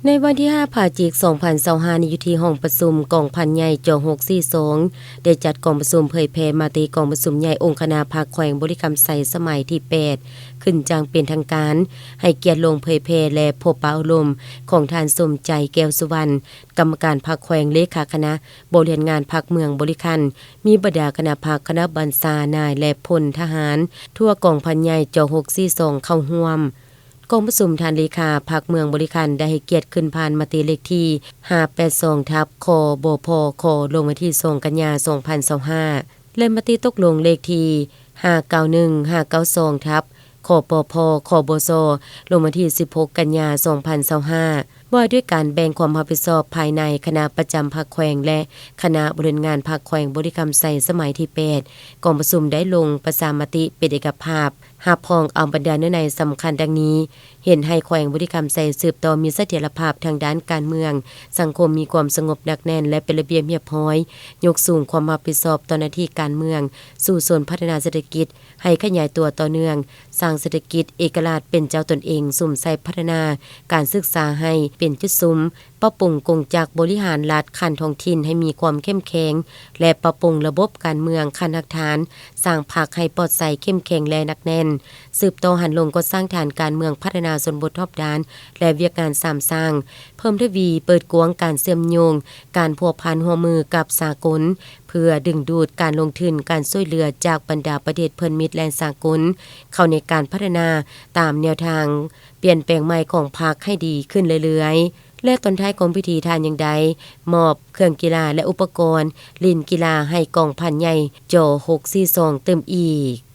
ໃນວັນທີຫ້າ ພະຈິກ ສອງພັນຊາວຫ້າ ນີ້ ຢູ່ທີ່ຫ້ອງປະຊຸມກອງພັນໃຫຍ່ ຈໍ ຫົກສີ່ສອງ ໄດ້ຈັດກອງປະຊຸມເຜີຍແຜ່ມະຕິກອງປະຊຸມໃຫຍ່ອົງຄະນະພັກແຂວງບໍລິຄຳໄຊສະໄໝທີແປດ ຂຶ້ນຢ່າງເປັນທາງການ, ໃຫ້ກຽດລົງເຜີຍແຜ່ ແລະ ພົບປະໂອ້ລົມຂອງທ່ານ ສົມໃຈ ແກ້ວສຸວັນ ກຳມະການພັກແຂວງ, ເລຂາຄະນະບໍລິຫານງານພັກເມືອງບໍລິຄັນ, ມີບັນດາຄະນະພັກ, ຄະນະບັນຊາ, ນາຍ ແລະ ພົນທະຫານທົ່ວກອງພັນໃຫຍ່ ຈໍ ຫົກສີ່ສອງ ເຂົ້າຮ່ວມ. ກອງປະຊຸມ ທ່ານເລຂາພັກເມືອງບໍລິຄັນ ໄດ້ໃຫ້ກຽດຂຶ້ນຜ່ານມະຕິເລກທີຫ້າແປດສອງ ທັບ ຄບພ ຄ ລົງວັນທີສອງ ກັນຍາ ສອງພັນຊາວຫ້າ ແລະ ມະຕິຕົກລົງເລກທີຫ້າເກົ້າໜຶ່ງ ຫ້າເກົ້າສອງ ທັບ ຄປພ ຄບສ ລົງວັນທີສິບຫົກ ກັນຍາ ສອງພັນຊາວຫ້າ ວ່າດ້ວຍການແບ່ງຄວາມຮັບຜິດຊອບພາຍໃນຄະນະປະຈຳພັກແຂວງ ແລະ ຄະນະບໍລິຫານງານພັກແຂວງບໍລິຄຳໄຊສະໄໝທີແປດ. ກອງປະຊຸມໄດ້ລົງປະຊາມະຕິເປັນເອກະພາບ ຮັບຮອງເອົາບັນດາເນື້ອໃນສຳຄັນດັ່ງນີ້: ເຮັດໃຫ້ແຂວງບໍລິຄຳໄຊສືບຕໍ່ມີສະຖຽນລະພາບທາງດ້ານການເມືອງ, ສັງຄົມມີຄວາມສະຫງົບໜັກແໜ້ນ ແລະ ເປັນລະບຽບຮຽບຮ້ອຍ, ຍົກສູງຄວາມຮັບຜິດຊອບຕໍ່ໜ້າທີ່ການເມືອງ, ສູ້ຊົນພັດທະນາເສດຖະກິດໃຫ້ຂະຫຍາຍຕົວຕໍ່ເນື່ອງ, ສ້າງເສດຖະກິດເອກະລາດເປັນເຈົ້າຕົນເອງ, ສຸມໃສ່ພັດທະນາການສຶກສາໃຫ້ເປັນຈຸດສຸມ, ປັບປຸງກົງຈັກບໍລິຫານລັດຂັ້ນທ້ອງຖິ່ນໃຫ້ມີຄວາມເຂັ້ມແຂງ ແລະ ປັບປຸງລະບົບການເມືອງຂັ້ນຮາກຖານ, ສ້າງພັກໃຫ້ປອດໃສ, ເຂັ້ມແຂງ ແລະ ໜັກແໜ້ນ, ສືບຕໍ່ຫັນລົງກໍ່ສ້າງຖານການເມືອງ, ພັດທະນາຊົນບົດຮອບດ້ານ ແລະ ວຽກງານສາມສ້າງ, ເພີ່ມທະວີເປີດກວ້າງການເຊື່ອມໂຍງ, ການພົວພັນຮ່ວມມືກັບສາກົນ, ເພື່ອດຶງດູດການລົງທຶນ, ການຊ່ວຍເຫຼືອຈາກບັນດາປະເທດເພື່ອນມິດ ແລະ ສາກົນ ເຂົ້າໃນການພັດທະນາຕາມແນວທາງປ່ຽນແປງໃໝ່ຂອງພັກໃຫ້ດີຂຶ້ນເລື້ອຍໆ. ແລະ ຕອນທ້າຍຂອງພິທີ ທ່ານຍັງໄດ້ມອບເຄື່ອງກິລາ ແລະ ອຸປະກອນຫຼິ້ນກິລາໃຫ້ກອງພັນໃຫຍ່ ຈໍ ຫົກສີ່ສອງ ຕື່ມອີກ.